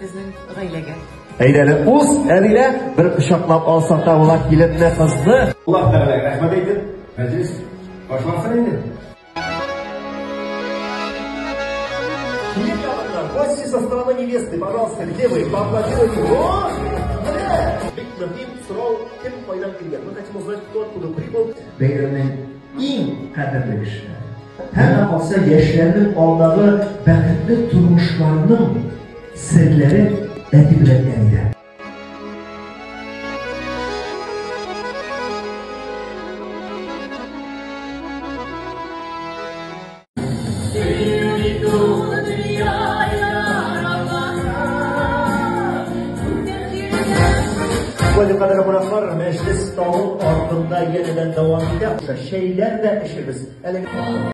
безнең гаиләгә. Әйдәле, уз, Әдилә, бер кочаклап алсак та була киленне, кызны. Аллаһ Тәгаләгә рәхмәт әйтеп, мәҗлес башлансын инде. Килен ягыннан, гости со стороны невесты, пожалуйста, где вы? Поаплодируйте. О, менә! Бик мөһим сорау, кем кайдан килгән? Мы хотим узнать, кто откуда прибыл. Бәйрәмнең иң кадерле кешеләре. Һәм калса яшьләрнең алдагы бәхетле тормышларының серләре әти белән әнидә. Кадерле кунаклар, мәҗлес тавык артында янәдән дәвам итә. Чәйләр дә эчербез. Әлеге